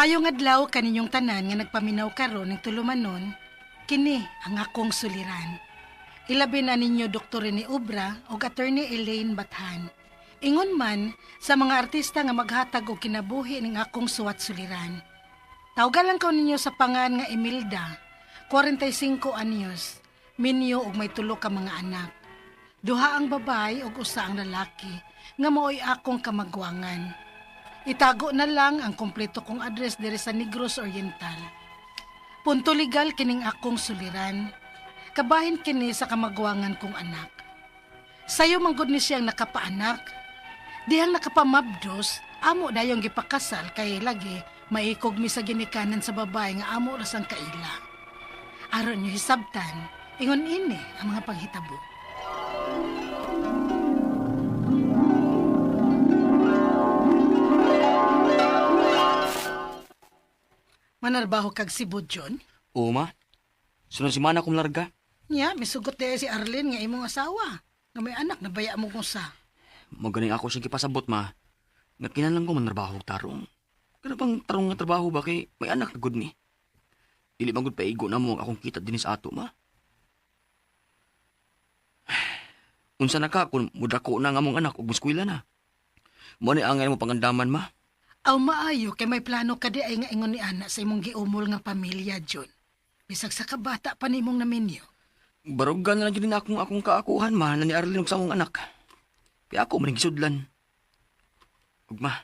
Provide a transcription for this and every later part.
Maayong adlaw kaninyong tanan nga nagpaminaw karon ning tulumanon, kini ang akong suliran. Ilabi na ninyo Dr. Rene Obra ug Attorney Elaine Bathan. Ingon man sa mga artista nga maghatag og kinabuhi ning akong suwat suliran. Tawgalan ko ninyo sa pangan nga Imelda, 45 anyos, minyo og may tulo ka mga anak. Duha ang babae ug usa ang lalaki nga maoy akong kamagwangan. Itago na lang ang kompleto kong address diri sa Negros Oriental. Punto legal kining akong suliran. Kabahin kini sa kamagwangan kong anak. Sayo manggod ni siyang nakapaanak. Dihang nakapamabdos, amo dayong gipakasal kay lagi maikog mi sa ginikanan sa babae nga amo rasang kaila. Aron niyo hisabtan, ingon ini ang mga panghitabo. Manarbaho kag Cebu, John? Oo, ma. Sunod semana kong larga. Nya, misugot di si Arlene nga imong asawa. Nga may anak na baya mo kung sa. Magaling ako siyang gipasabot, ma. Nga kinahanglan ko manarbaho og tarong. Kana bang tarong nga trabaho ba kay may anak na gud ni. Dili man gud paigo na mo ang akong kita dinhi sa ato, ma. Unsa na ka kung mudako na nga among anak ug muskwela na. Mo ni angay mo pangandaman, ma. Aw maayo kay may plano ka di ay nga ingon ni ana sa imong giumol nga pamilya, John. Bisag sa kabata pa nimong naminyo. Barugan na lang gyud na akong kaakuhan, ma, na ni Arlene ug sa among anak. Kaya ako man gisudlan. Ug ma,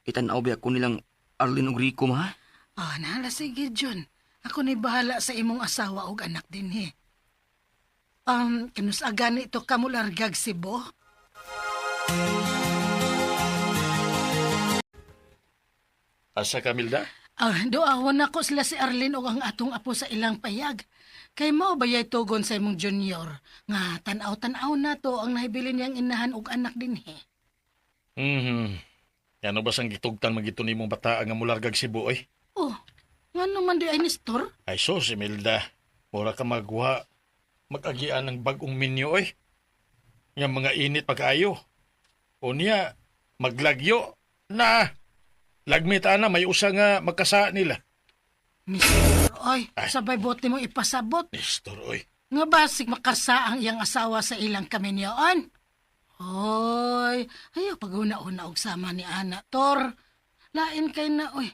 itan-aw ba ako nilang Arlene ug Rico, ma? Ah, nahala sige, John. Ako na'y bahala sa imong asawa ug anak dinhi. Kanus gani ito ka mulargag Cebu? Asa ka, Milda? Ah, duawon nako sila si Arlene ug ang atong apo sa ilang payag. Kay mao bayay tugon sa imong junior nga tan-aw-tan-aw na to ang nahibilin niyang inahan ug anak dinhi. Ano ba sang gitugtan magito nimong bata nga mulargag Cebu oy? Oh, ngano man di ay Nestor? Ay sus, Imelda. Mura ka magwa. Mag-agian ng bagong minyo oy. Nga mga init pagkaayo. O niya, maglagyo. Na, lagmit ana, may usa nga magkasa nila. Nestor, oy, Ay. sabay bote mo ipasabot. Nestor, oy. Nga basig makasa ang iyang asawa sa ilang kaminyoon. Hoy, ayaw pag-una-una og sama ni Ana, Tor. Lain kay na, oy.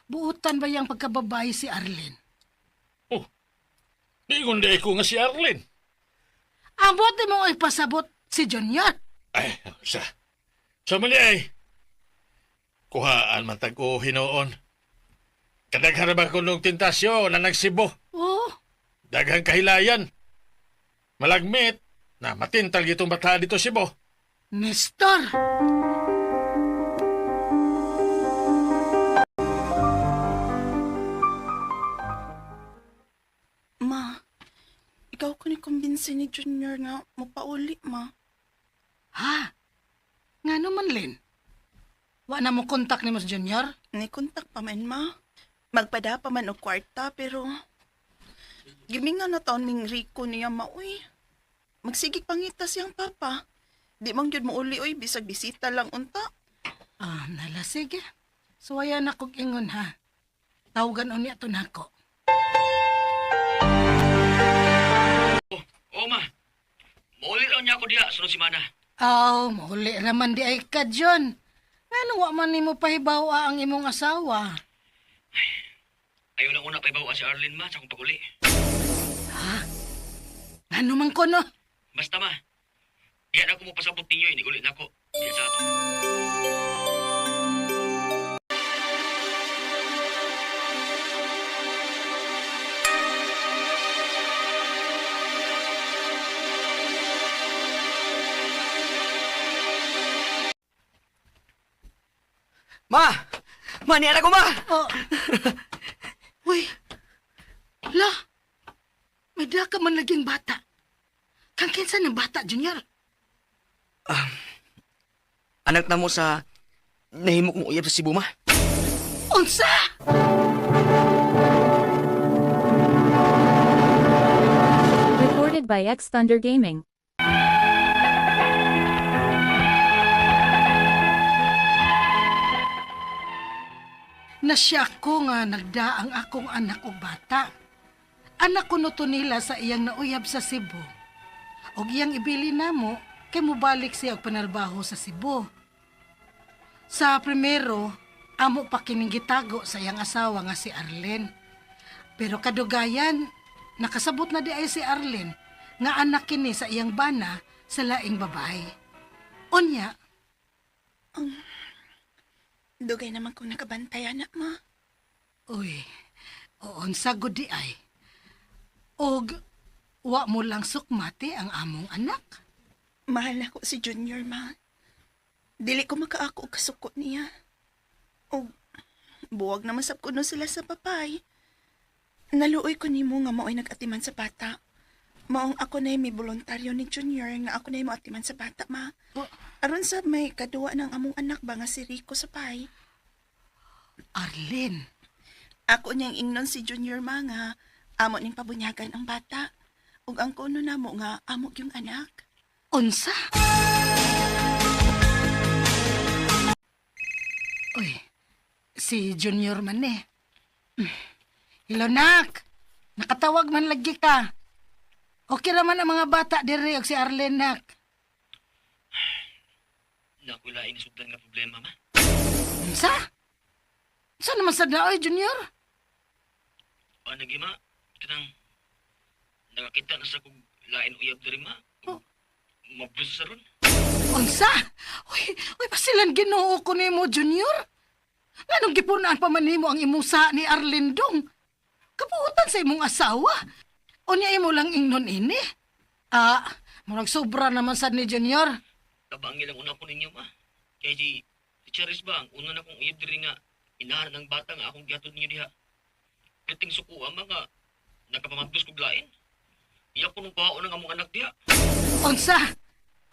Buutan ba yang pagkababae si Arlene? Oh, di ko nga si Arlene. Ang bote mo ipasabot si Junior. Ay, sa. Sa mali ay. Kuhaan man tag o hinoon. Kadaghan ba ko nung tentasyon na nagsibo? Oh, Daghang kahilayan. Malagmit na matintal gitong bata dito Cebu. Nestor! Ma, ikaw ko ni kumbinsi ni Junior nga mapauli, ma. Ha? Nga naman, Lin? Wa na mo kontak ni Mas Junior? Ni kontak pa man, ma. Magpada pa man og kwarta, pero giminga na taon ming Rico niya, ma, uy. Magsigig pangita siyang papa. Di man gyud mo uli, uy, bisag bisita lang unta. Ah, nala, sige. Suwaya na kog ingon, ha? Tawagan unya to nako. Oo, ma. Mauli raw niya ako diha sunod semana. Aw, mauli raman di ay ka, John. Ngano wa man nimo pahibaw ang imong asawa? Ayaw lang una pahibaw si Arlene, ma, sa akong paguli. Ngano man kono? Basta, ma. Diyan ako mo pasabot ninyo, iniguli na ako. Diyan sa ato. Ma! Ma, niara ko, ma! Oh. Uy. La. May dala ka man laging bata. Kang kinsa ng bata, Junior? Anak na mo sa nahimo kong uyab sa Cebu, ma. Unsa? Recorded by X Thunder Gaming. Nasya ko nga nagda ang akong anak og bata. Anak ko no to nila sa iyang nauyab sa Cebu. Og iyang ibili namo kay mobalik siya og panarbaho sa Cebu. Sa primero, amo pa kining gitago sa iyang asawa nga si Arlene. Pero kadugayan, nakasabot na di ay si Arlene nga anak kini sa iyang bana sa laing babae. Unya, Dugay naman kong nakabantay, anak, ma. uy, oon sa gud di ay. Og wa mo lang sukmati ang among anak. Mahal na ko si Junior, ma. Dili ko makaako og kasuko niya. Og buwag na masab ko no sila sa papay. Naluoy ko nimo nga mao'y nag-atiman sa bata. Maong ako na may voluntaryo ni Junior nga ako na moatiman sa bata, ma. Oh. Aron sa may kaduwa ng among anak ba nga si Rico sa pay. Arlene, Ako niyang ingnon si Junior ma nga amo ning pabunyagan ang bata. Ug ang kuno namo nga amo yung anak. unsa? Uy, si Junior man eh. Hello, nak. Nakatawag man lagi ka. Okay raman ang mga bata diri og si Arlene, nak. Nakulaing sudlan nga problema, ma. Unsa? Unsa naman sa daoy, Junior? Ano gi, ma? Kanang nakakita na sa kog lain uyab diri, ma. Oh. Mabus sa ron. Unsa? Uy, uy, basilan Ginoo ko nimo, Junior. Nganong gipunaan pa man nimo ang imong sa ni Arlene dong? Kabuutan sa imong asawa. Unya imo lang ingnon ini. Ah, murag sobra naman sad ni Junior. Tabangi lang una ko ninyo, ma. Kay si Charis ba, ang una na kong uyab diri nga inahan ng bata nga akong gihatod ninyo diha. Piting suko ma nga nakapamabdos kog lain. Iya ko nung kuhaon ang among anak diha. Unsa?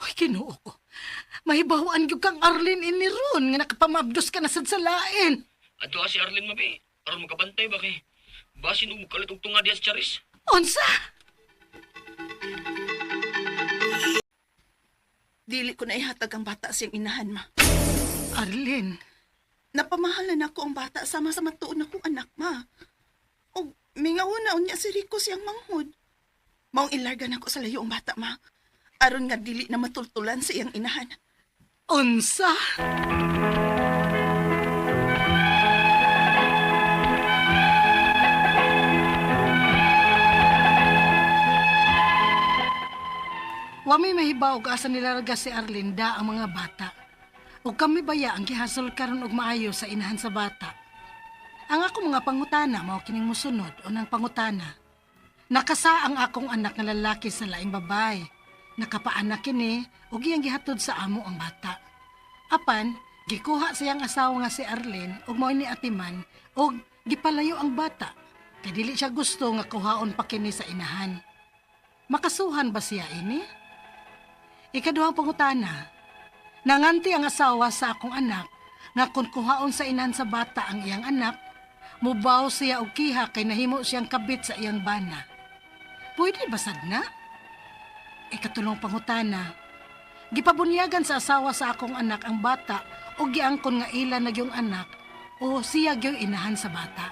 Uy, Ginoo ko. Mahibawaan gyud kang Arlene ini ron nga nakapamabdos ka na sad sa lain. Adto si Arlene mabi, aron makabantay ba kay basin og mukalit og tunga diha si Charis. Unsa? Dili ko na ihatag ang bata siyang inahan, ma. Arlene, Napamahalan ako ang bata sama sa matuon akong anak, ma. Og mingaw na unya si Rico siyang manghod. Maong ilarga nako sa layo ang bata, ma. Aron nga dili na matultulan sa iyang inahan. unsa? Wa may mahibaw og asa nilarga si Arlinda ang mga bata. Ug kami baya ang gihasol karon og maayo sa inahan sa bata. Ang ako mga pangutana mao kining mosunod unang pangutana. Nakasa ang akong anak nga lalaki sa laing babae. Nakapaanak kini ug iyang gihatod sa amo ang bata. Apan, gikuha siyang asawa nga si Arlene ug mao ni atiman ug gipalayo ang bata. Kay dili siya gusto nga kuhaon pa kini sa inahan. Makasuhan ba siya ini? Ikaduhang pangutana, nanganti ang asawa sa akong anak nga kung kuhaon sa inahan sa bata ang iyang anak, mubaw siya og kiha kay nahimo siyang kabit sa iyang bana. Pwede ba sad na? Ikatulong pangutana, gipabunyagan sa asawa sa akong anak ang bata o giangkon nga ila na yung anak o siya gyud inahan sa bata.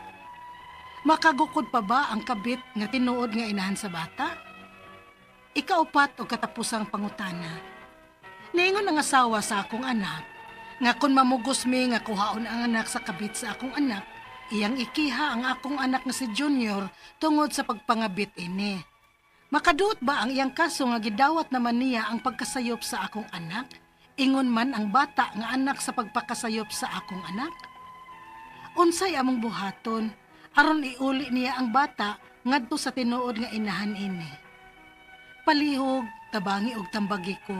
Makagukod pa ba ang kabit nga tinuod nga inahan sa bata? Ikaupat o katapusang pangutana. Niingon ang asawa sa akong anak nga kung mamugos mi nga kuhaon ang anak sa kabit sa akong anak, iyang ikiha ang akong anak nga si Junior tungod sa pagpangabit ini. Makaduot ba ang iyang kaso nga gidawat naman niya ang pagkasayop sa akong anak? Ingon man ang bata nga anak sa pagpakasayop sa akong anak? Unsay among buhaton aron iuli niya ang bata ngadto sa tinuod nga inahan ini? Palihog, tabangi og tambagi ko.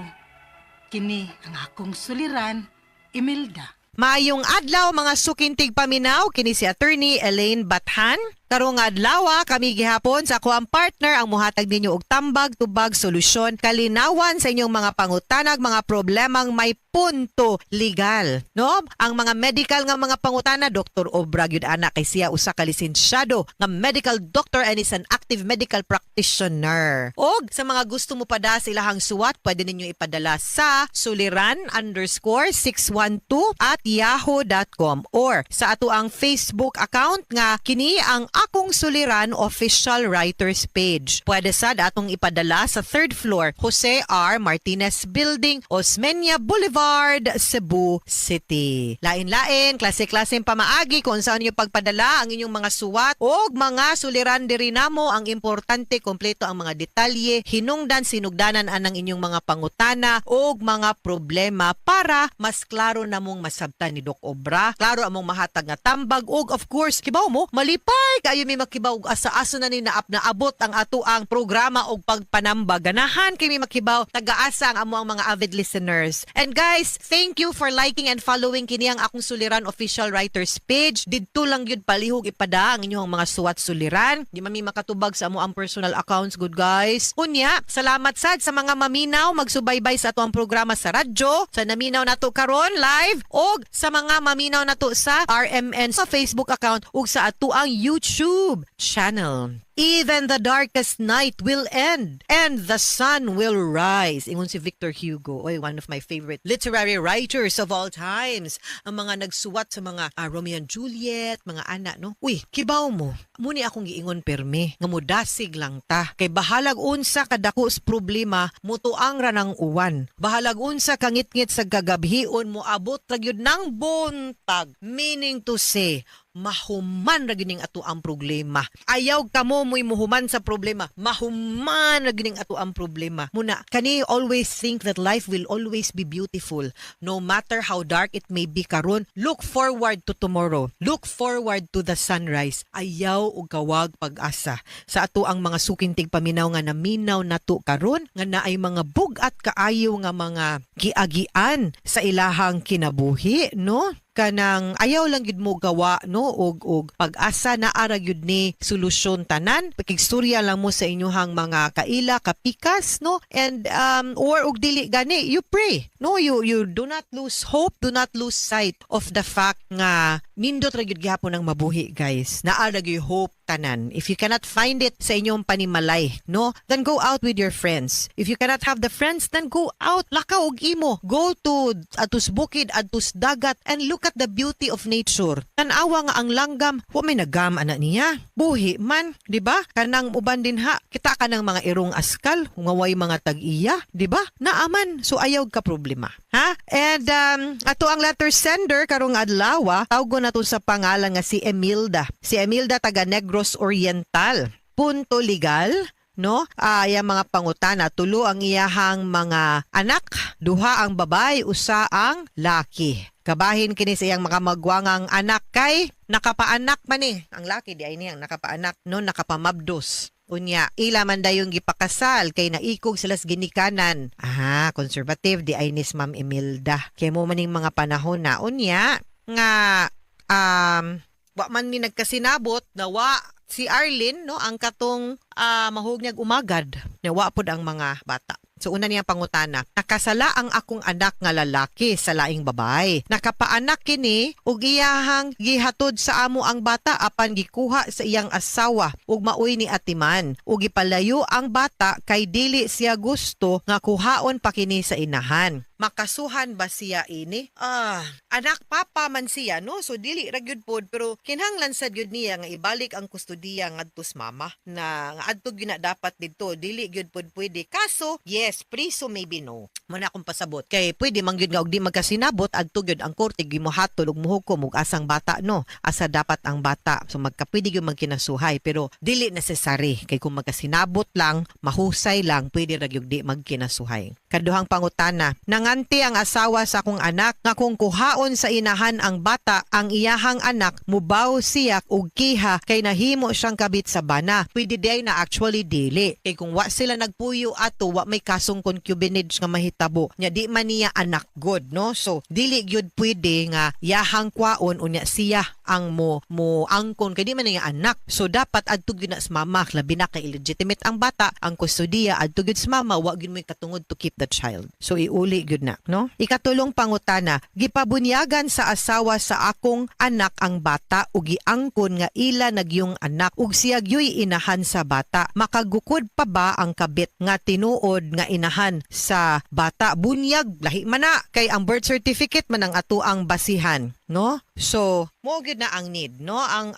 Kini ang akong suliran, Imelda. Maayong adlaw mga sukintig paminaw kini si Attorney Elaine Bathan. Karong adlaw kami gihapon sa ako ang partner ang muhatag ninyo og tambag, tubag, solusyon, kalinawan sa inyong mga pangutanag, mga problemang may punto legal, no? Ang mga medical nga mga pangutana, Dr. Obra gyud ana kay siya usa ka lisensyado nga medical doctor and is an active medical practitioner. Og sa mga gusto mo pada sa ilahang suwat, pwede ninyo ipadala sa suliran_612@yahoo.com or sa ato ang Facebook account nga kini ang Akong Suliran Official Writers page. Pwede sad atong ipadala sa third floor, Jose R. Martinez Building, Osmeña Boulevard, Cebu City. Lain-lain, klase-klaseng pamaagi kung saan niyo pagpadala ang inyong mga suwat o mga suliran diri namo. Ang importante, kompleto ang mga detalye, hinungdan, sinugdanan anang inyong mga pangutana o mga problema para mas klaro namong masabtan ni Doc Obra, klaro among mahatag nga tambag ug of course, kibaw mo, malipay kayo mi makibaw og asa-asa na ni naap naabot ang ato ang programa og pagpanambag. Ganahan kay mi makibaw tagaasa ang amo ang mga avid listeners. And guys, thank you for liking and following kini ang Akong Suliran Official Writers page. Didto lang gyud palihog ipada ang inyong mga suwat suliran. Di man mi makatubag sa amo ang personal accounts, good guys. Unya, salamat sad sa mga maminaw magsubaybay sa ato ang programa sa radyo, sa naminaw nato karon live og sa mga maminaw nato sa RMN sa Facebook account ug sa ato ang YouTube channel. "Even the darkest night will end and the sun will rise." Ingon si Victor Hugo, oy, one of my favorite literary writers of all times. Ang mga nagsuwat sa mga Romeo and Juliet, mga ana, no? Uy, kibaw mo, muni akong giingon perme, nga mudasig lang ta. Kay bahalag unsa kadako sa problema, mutuang ra ng uwan. Bahalag unsa kangitngit sa gagabhion, moabot ra gyud ng buntag. Meaning to say, mahuman ra gyud ning ato ang problema. Ayaw kamo mo'y muhuman sa problema. Mahuman ra gyud ning ato ang problema. Muna, kani always think that life will always be beautiful. No matter how dark it may be karon, look forward to tomorrow. Look forward to the sunrise. Ayaw og kawag pag-asa. Sa ato ang mga suking tigpaminaw nga naminaw nato karon nga naay mga bug-at kaayo nga mga giagian sa ilahang kinabuhi, no? Kanang ayaw lang gyud mo gawa, no, og pag-asa na ara gyud ni solusyon tanan. Pakigstorya lang mo sa inyuhang mga kaila, kapikas, no, and or og dili gani, you pray, no? You do not lose hope, do not lose sight of the fact nga nindot ra gyud gihapon ang mabuhi, guys. Naa ra gyud hope tanan. If you cannot find it sa inyong panimalay, no, then go out with your friends. If you cannot have the friends, then go out, lakaw og imo, go to atus bukid, atus dagat and look at the beauty of nature. Tan-awa nga ang langgam, wa may nagam ana niya. Buhi man, di ba? Kanang uban din ha, kita ka ng mga irong askal, nga way mga tag-iya, di ba? Naaman, so ayaw ka problema. Ha? And ato ang letter sender karong adlaw, tawgon nato sa pangalan nga si Emilda. Si Emilda taga Negros Oriental. Punto legal, no? Ah, iyang mga pangutana, tulo ang iyahang mga anak, duha ang babay, usa ang laki. Kabahin kini sa iyang makamagwangang anak kay nakapaanak man ni. Ang laki di ay niyang nakapaanak, no, nakapamabdos. Unya, ila man dayong gipakasal kay naikog sila sa ginikanan. Aha, conservative di ay nis Ma'am Emilda. Kay mo maning mga panahon na unya nga wa man ni nagkasinabot na wa si Arlene, no, ang katong mahug niyag umagad na wa pod ang mga bata. So una niyang pangutana, nakasala ang akong anak nga lalaki sa laing babay. Nakapaanak kini ug iyahang gihatod sa amo ang bata apan gikuha sa iyang asawa ug maoy ni atiman. Ug gipalayo ang bata kay dili siya gusto nga kuhaon pa kini sa inahan. Makasuhan ba siya ini? Ah, anak papa man siya, no? So dili ra gyud pod, pero kinahanglan sad gyud niya nga ibalik ang kustodiya ngadto sa mama na nga adto gyud na dapat didto. Dili gyud pod pwede kaso, yes, priso maybe, no. Muna akong pasabot kay pwede man gyud nga og di magkasinabot, adto gyud ang korte gimuhatol ug muhukom og asang bata, no, asa dapat ang bata. So magkapwede gyud magkinasuhay, pero dili necessary kay kung magkasinabot lang, mahusay lang, pwede ra gyud di magkinasuhay. Kaduhang pangutana, nanganti ang asawa sa akong anak nga kung kuhaon sa inahan ang bata, ang iyahang anak mubaw siya og kiha kay nahimo siyang kabit sa bana. Pwede day na? Actually dili. Kay kung wa sila nagpuyo ato, wa may kasong concubinage nga mahitabo. Nya di man niya anak god, no? So dili gyud pwede nga yahang kwaon unya siya ang mo mo angkon kay di man niya anak. So dapat adto gyud na sa mama, labi na kay illegitimate ang bata, ang kustodiya adto gyud sa mama, wa gyud mo'y katungod to keep the child. So iuli gyud na, no? Ikatulong pangutana, gipabunyagan sa asawa sa akong anak ang bata ug giangkon nga ila nagyung anak ug siya gyuy inahan sa bata. Makagukod pa ba ang kabit nga tinuod nga inahan sa bata? Bunyag lahi man na kay ang birth certificate man ang ato ang basihan, no? So mo gyud na ang need, no? Ang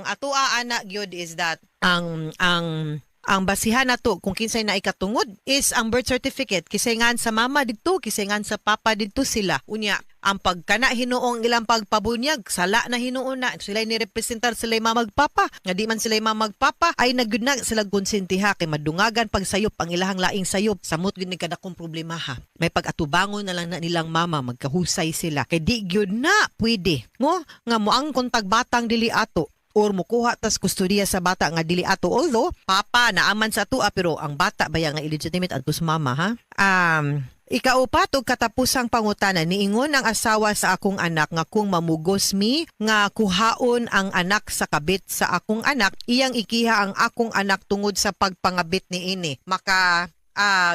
atoa ana gyud is that ang basihan nato kung kinsay na ikatungod is ang birth certificate, kisay ngan sa mama didto, kisay ngan sa papa didto sila. Unya ang pagkana hinuong ilang pagpabunyag, sala na hinuon na sila ni representar sila mamagpapa nga di man sila mamagpapa ay nagyud na sila konsintiha kay madungagan pag sayop ang ilahang laing sayop. Samot gyud ni kadakong problema ha, may pag-atubangon na lang na nilang mama, magkahusay sila kay di gyud na pwede ngo nga moangkon tag batang dili ato or mukuha tas kustodiya sa bata nga dili ato, although papa naaman sa atua, pero ang bata baya nga illegitimate adto sa mama ha. Ikaupat ug katapusang pangutana, niingon ang asawa sa akong anak nga kung mamugos mi nga kuhaon ang anak sa kabit sa akong anak, iyang ikiha ang akong anak tungod sa pagpangabit niini. Maka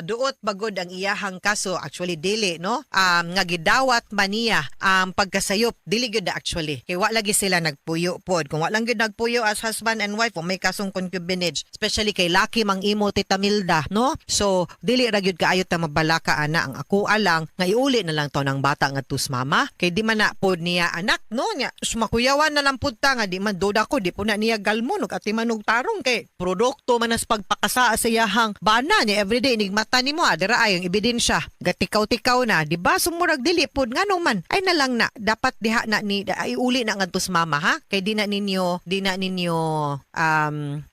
duot bagod ang iyahang kaso? Actually dili, no, nga gidawat man niya ang pagkasayop, dili gyud na actually kay wa lagi sila nagpuyo pod. Kung wa lang gyud nagpuyo as husband and wife, may kasong concubinage, especially kay laki mang imo, Tita Milda, no? So dili ra gyud kaayo ta mabalaka ana. Ang ako alang nga iuli na lang to ng bata ngadto sa mama kay di man na pod niya anak, no? Nya sumakuyawan na lang pud ta nga di man duda ko di po na niya galmon ug ati man og tarong kay produkto man as pagpakasa sa iyahang bana niya everyday. Inigmata nimo, dira ay ang ebidensya, gatikaw-tikaw na, di ba? Sumurag dili pod, ngano man ay na lang na dapat diha na ni ay uli na ngadto sa mama ha, kay di na ninyo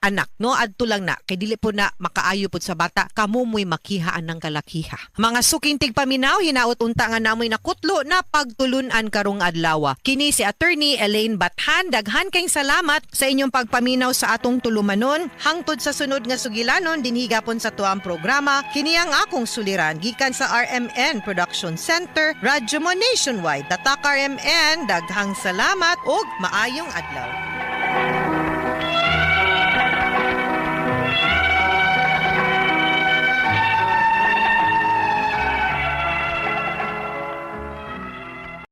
anak, no? Adto lang na kay dili po na makaayo pod sa bata, kamo mo'y makihaan ng kalakiha. Mga suking tigpaminaw, hinaot unta nga namoy nakutlo na pagtulunan karong adlaw. Kini si Attorney Elaine Bathan. Daghan kayong salamat sa inyong pagpaminaw sa atong tulumanon. Hangtod sa sunod nga sugilanon dinhi gapon sa tuang programa, kini ang akong suliran, gikan sa RMN Production Center, Radyo Mo Nationwide. Tatak RMN, daghang salamat ug maayong adlaw.